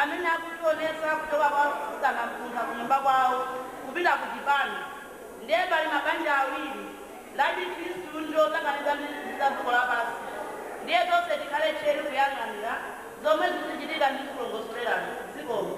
Amene akutionetsa kuchoka kwa kusanamkunkha kunyumba kwawo kupita ku chipani. Ndiye pali mabanja awiri, la chikhristu ndi osanganiza ndi za dziko lapansi. Ndiye tonse tikhale tcheru kuyang'anira zomwe zizichitika ndi kulongosolerana zikomo.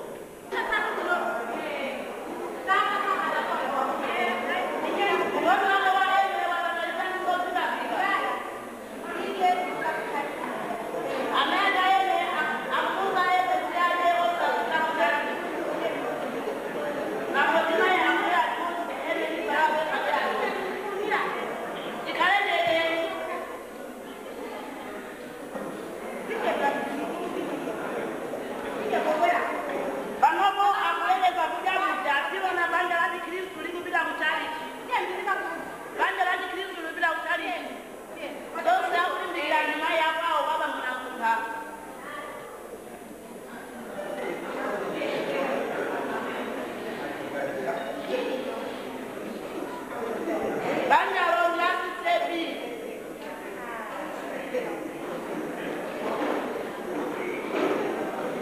Panopo akueleza kudya kuja tiona banja la chikhristu likupita kuchalichi. Banja la chikhristu likupita kuchalichi. Tonse akulimbikira ndi mayi akwawo baba mnakunkha. Banja lo la CCB.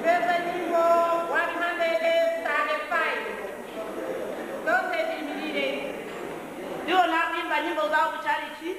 Peza nyimbo 135. Tonse tiyimirire. Tiona akuimba nyimbo zawo kuchalichi.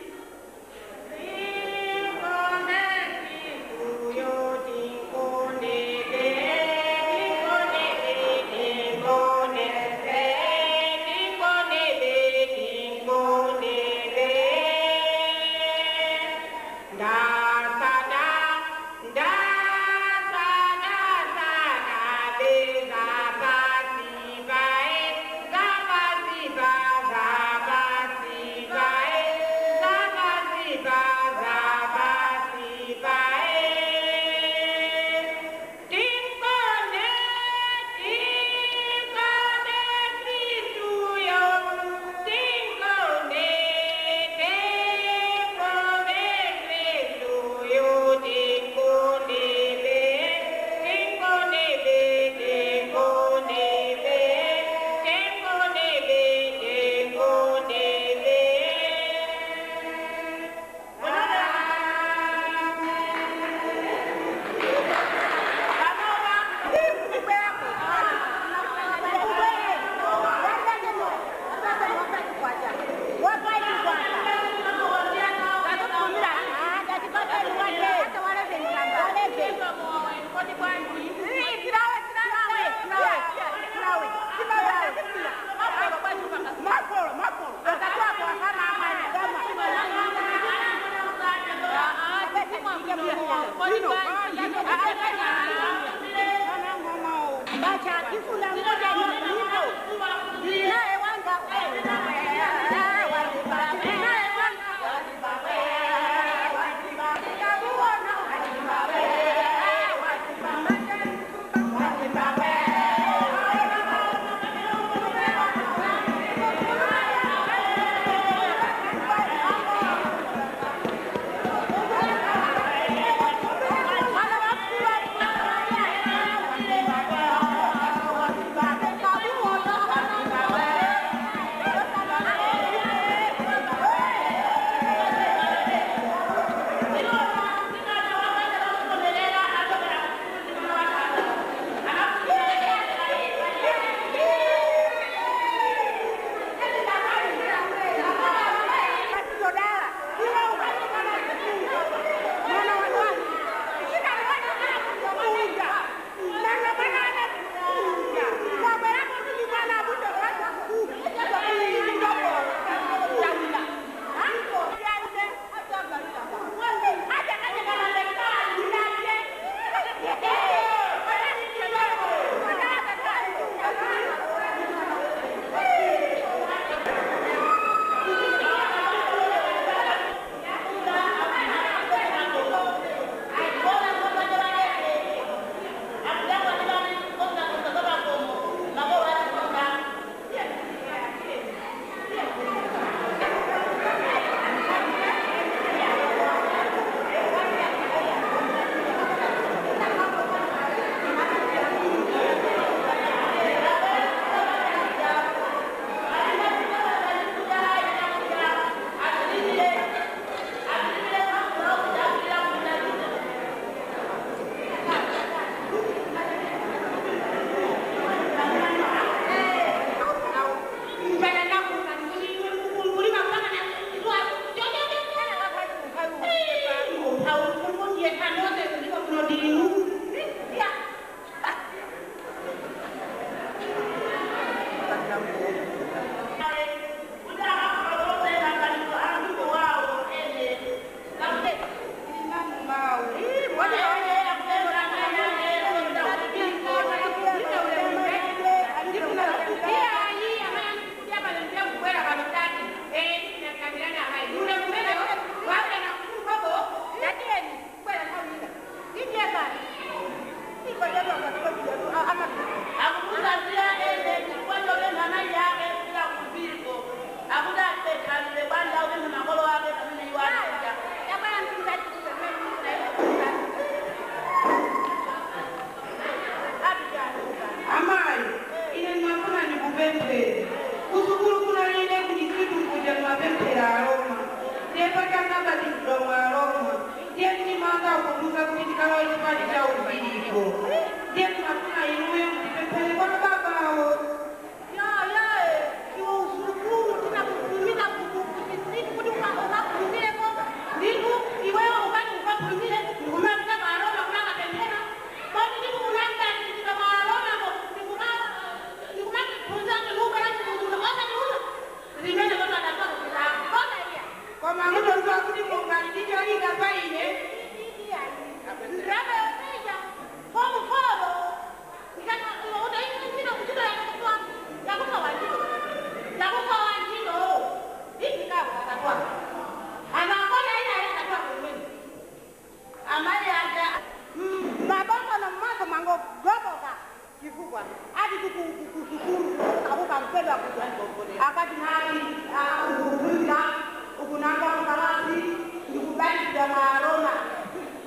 kuja mwa Roma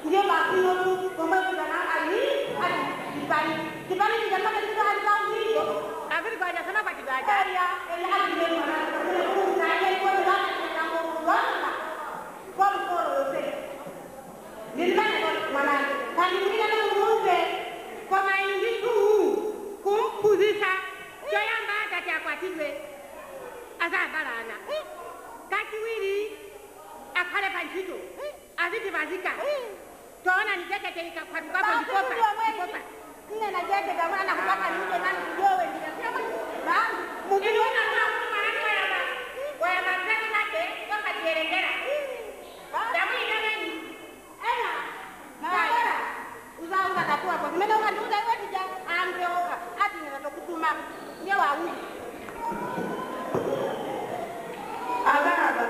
ndiye masino tu komwe kujana ali ali kipani kipani kijana katika hali kaundio Aviri kwaja sana kwa kibaja. Aya eli ali ni mwana na yeye kwa ndani ya mwana kwa mkoro yote nilimana mwana kani mwingine na muumbe Koma inditu kumphunzitsa choyamba akati akwatidwe azabalana kachiwiri akhale pa ntchito azitipazika toona ni jekete ikakhwatukapo ndikopa ndikopa nne na jeke mwana kupaka ni mtu nani kujowe ndikasema basi iliona mwana wayamba wayamba mzake zake wakatierengera ndamuikanani ena mara uzauza tatua kwa mimi ndo nduza iwe tija ambeoka ati nitokutuma ndiye wauzi Ababa,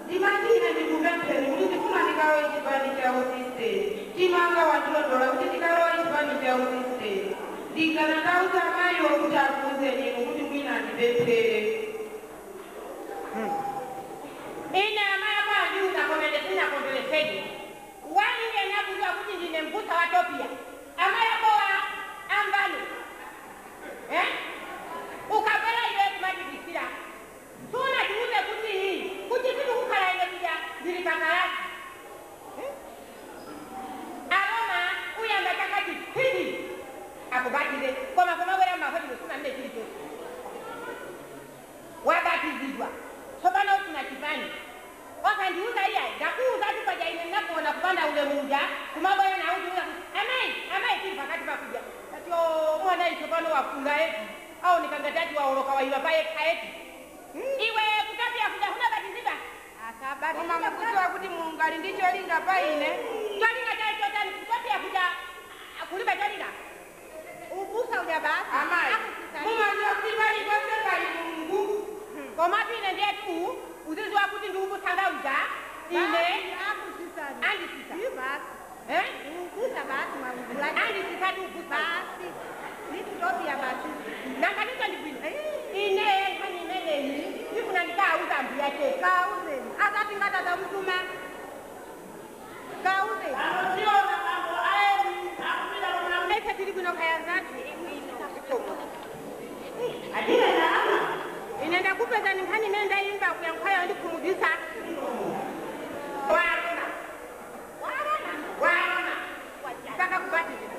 ndimatine ndikupempheni kuti ndifuna ndikalowe chipani cha usisteri. Timanga wandilondola kuti ndikalowe chipani cha usisteri. Ndingana ndauza amayiwo kuti afunse inu kuti mwina andipemphere. Ine amaya kwa ajuza komende sina kondoleseni wani nakujua kuti ndine mbusa wa Topia amaya kowa amvano eh ukabwera iwe kumadikisira suna tiuze kuti hii kuti situ kukhala ine kuja ndili pakalasi aroma uyamba chakati hivi akubatize koma kumabwera mahodi suna nne chilichonse wabatizidwa tsopano ufuna chipani wakandiuza iya ndakuuza tupaja ine nakuona kupanda ule muja kumabwera nauziuza kuti amai amai tili pakati pakuja ati "Oh, mwana icho pano wafunga eti au nikangatati waoloka waiwa paye kaeti iwe kutapia kuja hunabatizidwa Koma mukudziwa kuti Mulungu ali ndi cholinga pa ine. cholinga chaichotani kutapia kuja kulibe cholinga ubusa uja basi Amayi, mumadziwa kuti paliponse pali Mulungu. komatu ine ndiyetu uziziwa kuti ndiubusanga uja ine akusisani andisisa basi eh ubusa basi mwangula andisisa ti ubusa basi nitutopia basi nanganiso ndibwino ine nkhani imeneyi ndifuna ndikauza mbuya chetu kauzeni asati ngatata mtuma kauzeni Ese tiri kuno kaya zatu ine ndakupeza ni nkhani imene ndayimba kuyankhwayo ndikhumudwisa warona warona mpaka kubatizidwa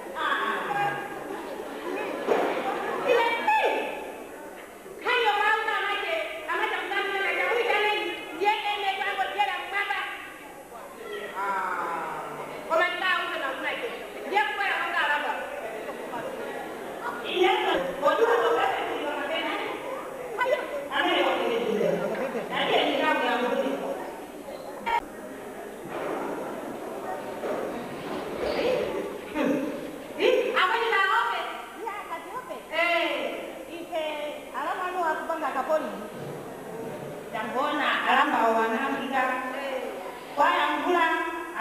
ile nkhani yomauza amache amache kusamanacha uitaneni ndiye ene kwango tiyera mwamba koma ndikauza nakunache ndiye kubwera kwanga alamba ya katiope ife alamanu akupanga kapoli Ndangona alambawo wanafika kwayankhula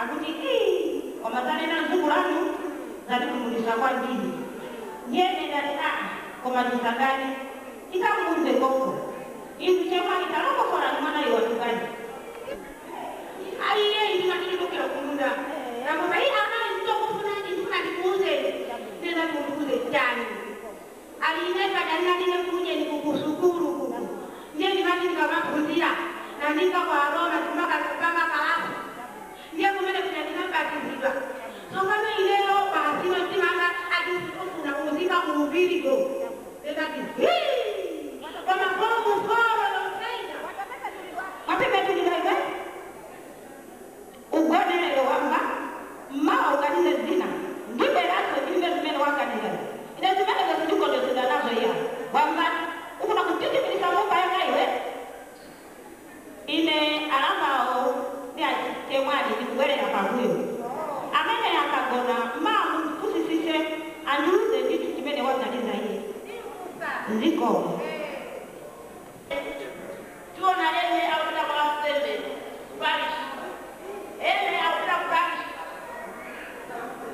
akuti ii koma zanena mdzukulu lanu zatikhumudwitsa kwambiri ndiyene ndati aa koma tisangane tikamuuze koko inu chemwali talongosolani mwana iwe watukani aiye ndimatilitukira kumunda namoma i amayi nditokufunani ndifuna ndikuuze ndinati mundiuze chani aline padaninaline kunye nikukusukuru kuku ndiye ndimati ndikamaphunzira nandinga kwa Roma timakapanga kalasi ndiye kumene kuja ndinabatizidwa tsopano ineyo pasino timanga ati ufuna uzika kuupirigo ndikati koma fomu foro lomsenga mapepetulilaiwe ugonelelo wamba mmawa ukanize zina ndiberaso ndimbe zimene wakanira ine zimene zazindikondeseda nazo iya wamba ufuna kutitimilisa mumba yanga iwe ine alamawo ndi atemwali ndikubwerera pambuyo amene akagona mmawa mumphunzitsise andiuze ndithu chimene waganiza iye zikomo tiona ene akupita kwa sembe parish ene akupita ku parish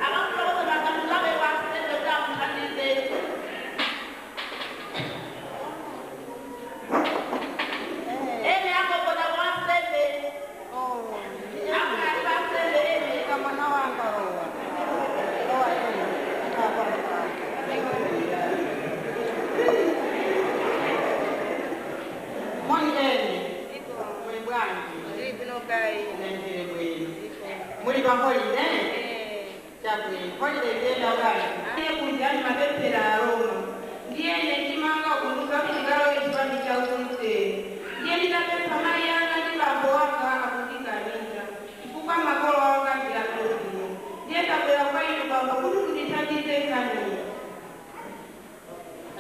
akakulokoza maganizo ake kwa sembe kuti amuthandize ene akokoza kwa sembe akukali kwa sembe pa holiday? Chabwino, holiday kuyenda ukali. Iye kunjani mapemphera a Roma. Ndiye ine ndimanga kunduka kuti ndikalowe chipani cha usisiteri. Ndiye nditapempha mayi anga ndi bambo wanga akundikaniza. Chifukwa makolo anga ndi atopia. Ndiye ndabwera kwa inu bambo kuti mundithandize nkhaniyi.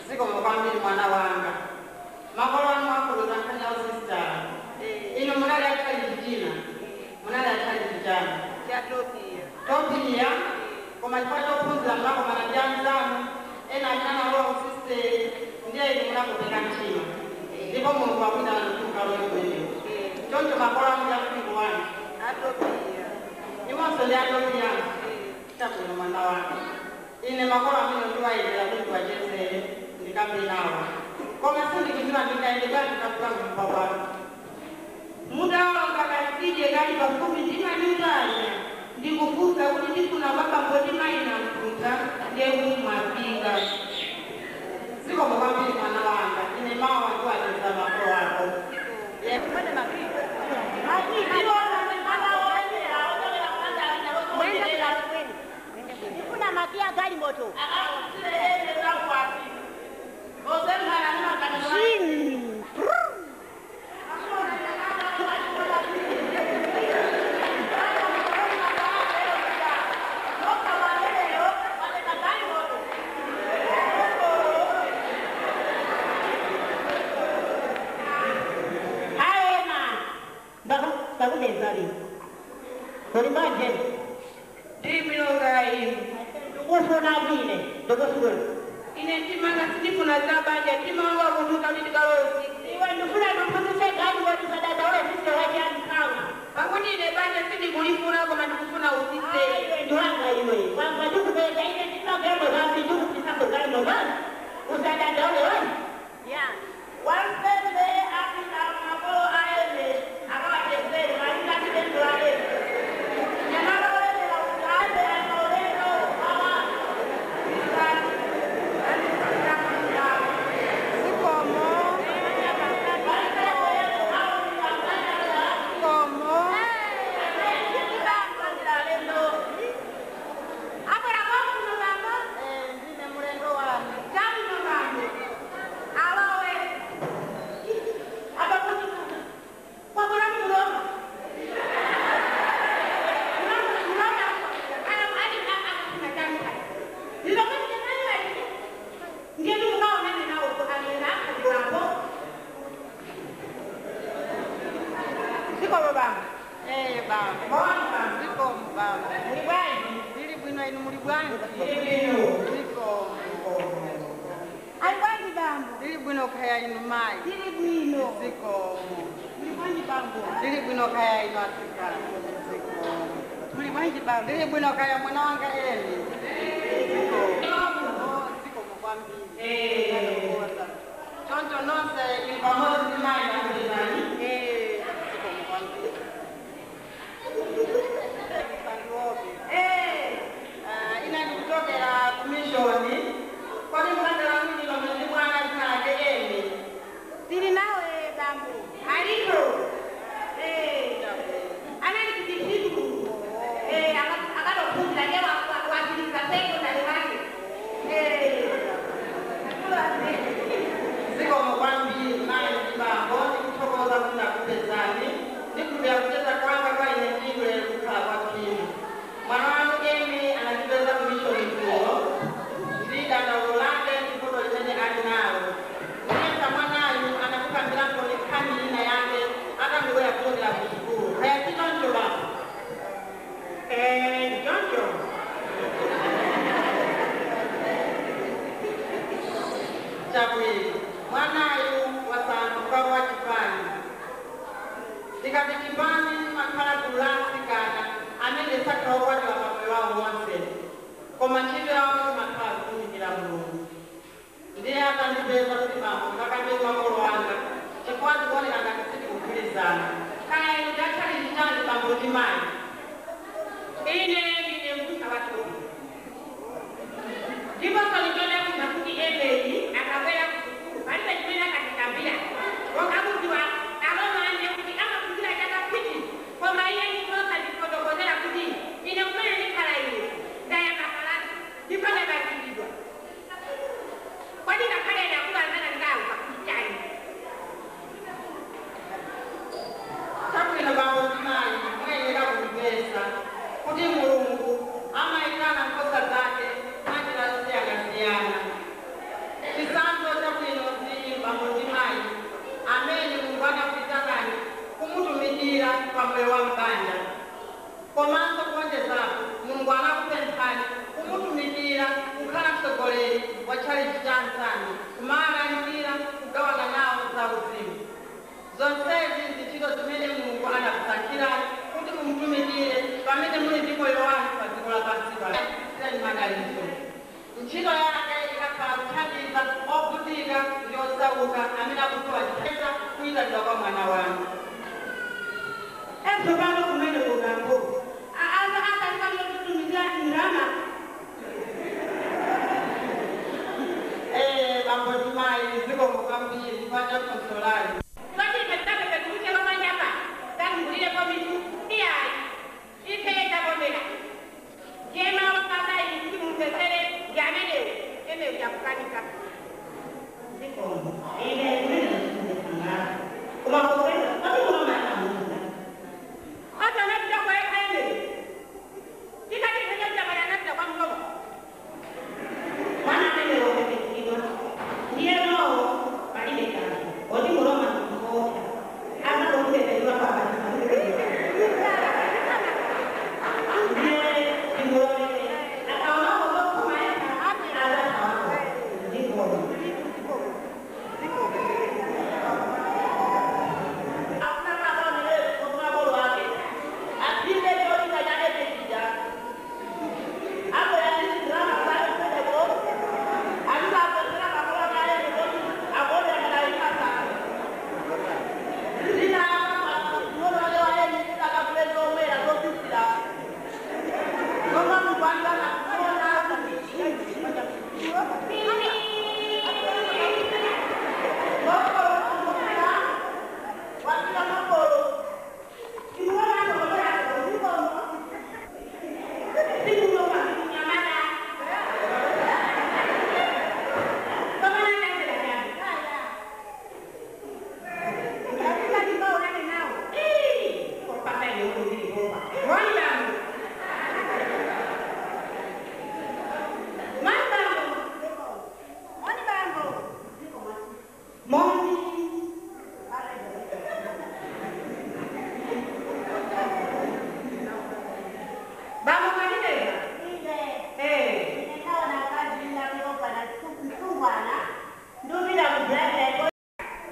Zikomo kwambiri mwana wanga. Makolo anu akuluza nkhani ya usisitala. Inu munali akhali chichina. Munali akhali chichana. Chatopia. Topiya, koma chifukwa chophunzira munakomana ndi anzanu, ena amene analowa usisiteri, ndiye inu munakopeka mtima. Ndipo Mulungu akuyitana kuti mukalowe kumeneko. Choncho makolo anu ndi ampingo wanu. Atopia. Imonso ndi atopiyanso. Chabwino mwana wanga. Ine makolo amene ndiwayendera kuti ndiwachezere ndikambe nawo. Koma sindikudziwa ndingayende bwanji ndikafika kunyumba kwanu. Mutawonga kasije kali pafupi ndi manyumbaja. Ndikufunsa kuti ndifuna kwa bambo ndi mayi Namphunza ndiye kuti mwafika. Zikomo kwambiri mwana wanga. Ine mawa ndiwacheza makolo ako. Ndifuna makia gali moto. Aema. Baka bakubenzali. Kuli manje. Ndili bwino kaya inu. Ndikufuna vile. Ndikufuna. Ine ndimanga sindifuna za banja ndimanga kunduka kuti ndikalowe usisiteri. Iwe ndifuna ndiphunzitse gali moto sadadaule sisi wachani kawa. Pakuti ine banja sindikulifuna koma ndikufuna usisiteri. Iwe ndiwanga iwe. Wanga ndikupeza ine ndimagemo zambi ndikupisa gali moto. Usadadaule wewe. Yeah. Wansembe apita makolo aende akawachezere malinga ndi pemphero la Yesu. Nyamala wolemera kuti aende amaulendo awa Zikomo. Zikomo. Abwera kwakuno bambo. Ndine mulendo wanu. Chabwino bambo. Alowe. Apa kuti kwabwera muloma. Muloma, muloma. Aya ati akafuna chani. Ndilomwe ndinaniwe. Ndiye ndikukaonane nawo ku alera bambo. Zikomo bambo. Bambo. Boni bambo. Zikomo bambo. Muli bwanji? Ndili bwino inu muli bwanji? Ndili bwino. Zikomo. Ali bwanji bambo? Ndili bwino kaya inu mayi. Ndili bwino. Zikomo. Muli bwanji bambo? Ndili bwino kaya inu asikana. Zikomo. Muli bwanji bambo? Ndili bwino kaya mwana wanga Emi. Zikomo. Zikomo kwambiri. Choncho nonse inu pamodzi ndi mayi nakupezani. Zikomo kwambiri. Sandiobe. Ina ndikuchokera kumishoni. Kodi mukandala mwini lomwe ndi mwana dzina lake Emi. Tili nawe bambo. Alipo. Anali kuchisitu. Akatophunzira ndiye wapitiriza secondary wake. Zikomo kwambiri mayi ndi bambo ndikuthokoza kuti ndakupezani. Ndikupira kucheza kwanga kwa ine ndilwe kukhala kwa phiri. Mwana wanu Emi anatipeza kumishoni dzulo ndi dandaulo lake ndi vuto limene ali nalo. Ndinesa mwanayu anakukambiranso nkhani ina yake atangobwera kuchokera ku sukulu. Kaya si choncho bambo? Choncho. Chabwino. Mwanayu wasankha kukalowa chipani. Ndikati chipani makhala gulu la atsikana amene sakhala okwatiwa pamoyo wawo wonse. Koma ntchito yawo imakhala kutumikira Mulungu. Ndiye atandipeza kuti bambo ndikakambe makolo anga chifukwa ndikuoneka ngati sitikugwirizana. Kaya inu ndakhali chani bambo ndi mayi. Ine ndine mbusa wa Tobi. Ndipo solitola kuti Emeli akabwera kusukulu palibe chimene akatikambira. Wakakudziwa aloma anje kuti amaphunzira chaka kwiti koma iye nditosa ndifotokozera kuti Ntchito yake ikakhala kuthandiza ovutika ndi osauka amene akusowa chithandizo kuyitanidwa kwa mwana wanu. Etsopano kumene kugambo asalikaliyotitumizira ndalama. Bambo ndi mayi, zikomo kwambiri chifukwa funso lanu.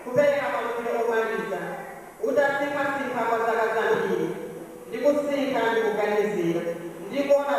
Kupereka malumbiro omaliza utasinkhasinkha kwa zaka zambiri ndikusinkha ndikuganizira ndikuona.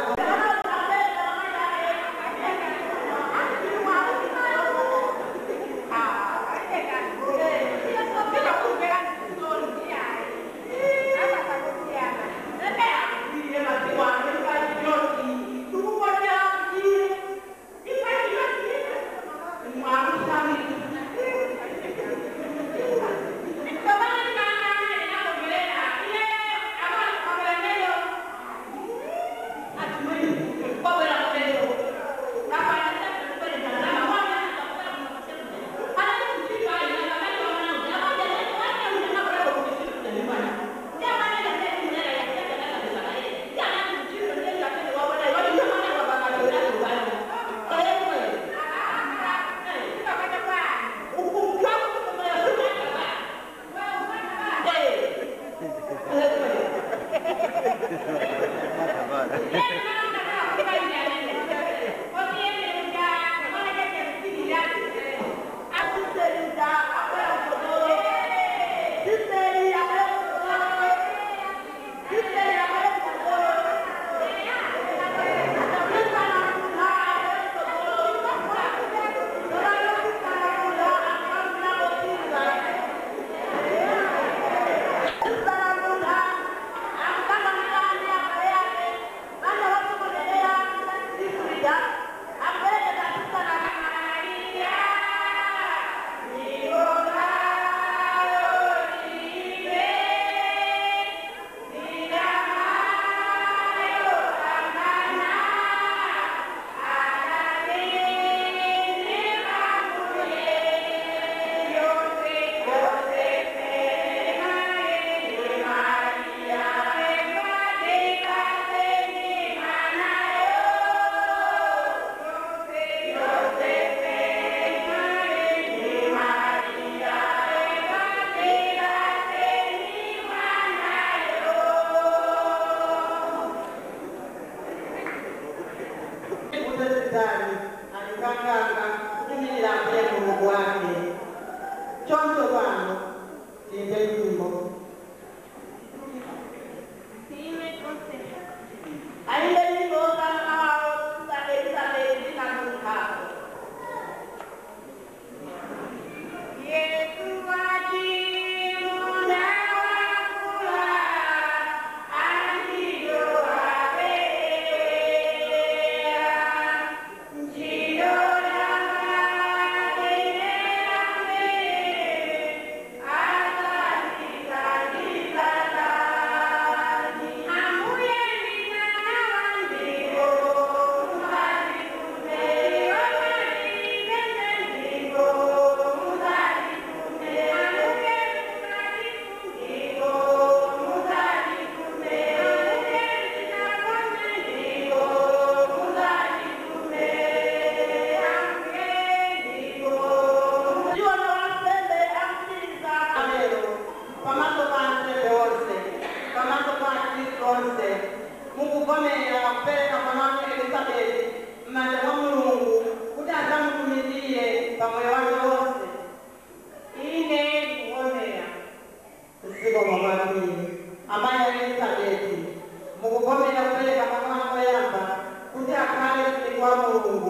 Kutezitali alikanganga kutumilira ambuye Mulungu wake. Choncho pano tiyimbe nyimbo. Ayimbe nyimbo kama Elizabeth na Luka. Mukuvomera kupereka mwana wanu Elizabeti m'manja mwa Mulungu kuti adzamutumikire pamoyo wake wonse? Ine ndikuvomera. Zikomo kwambiri. Amayi a Elizabeti, mukuvomera kupereka mwana wanu woyamba kuti akhale mtumiki wa Mulungu?